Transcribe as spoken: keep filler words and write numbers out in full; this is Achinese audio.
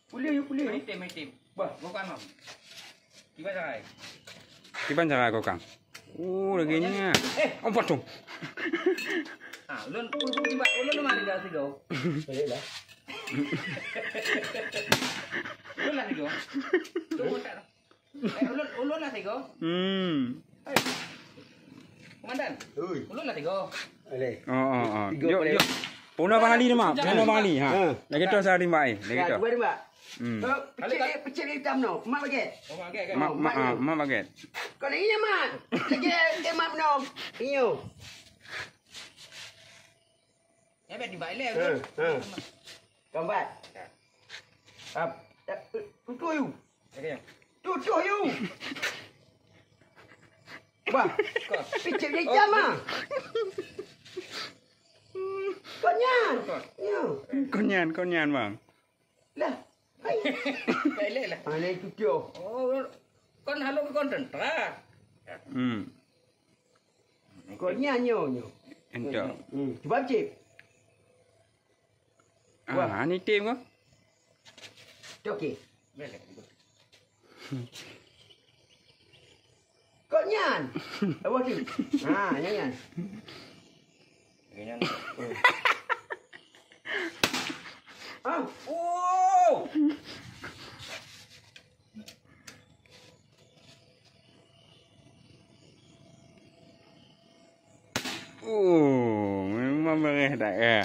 Pulih, pulih. Main tim, main tim. Bah, bukan mam. Kiban sarai. Kiban sarai kau kang. Oh, lagi ni. Eh. Oh, potong. Ha, ulun, ulun kiban, ulun mana dah tiga? Boleh lah. Ulun lah tiga. Tu tak. Eh, ulun, ulun lah tiga. Hmm. Hai. Komandan. Ui. Ulun lah tiga. Aleh. Oh, oh, oh. Tiga yuk, boleh. Yuk. Puna Bang Ali ni, Mak. Jangan. Puna Bang Ali. Ha. Ha. Lagi tu saya rimba, eh. Lagi tu. Ya, cuba rimba. Hmm. Kalau pecik, pecik hitam no. Mak baget. Oh, mak baget, kan? Mak, mak, mak, ah, mak baget. Kalau iya, Mak. Lagi, eh, Mak no. Iyo. Ya, biar tiba ilek. Ha, ha. Gambar. Ya. Ap, eh, tutup you. Okey. Tutup you. Bah, kau. Picit dia jam ah. Kau nyan. Kau. Ya. Kau nyan, kau nyan, Bang. Lah. Hai. Ilek lah. Mana itu tio? Oh, kan halo ke konten. Terah. Hmm. Kau nyan nyo, nyo. Entok. Hmm, cuba cip. Ah, wah. Ni tim kau? Okey. Kok nyan? Awak tu. Ha, nyan, nyan. Nyan. Ah. Oh! Oh, memang mereh dah, eh.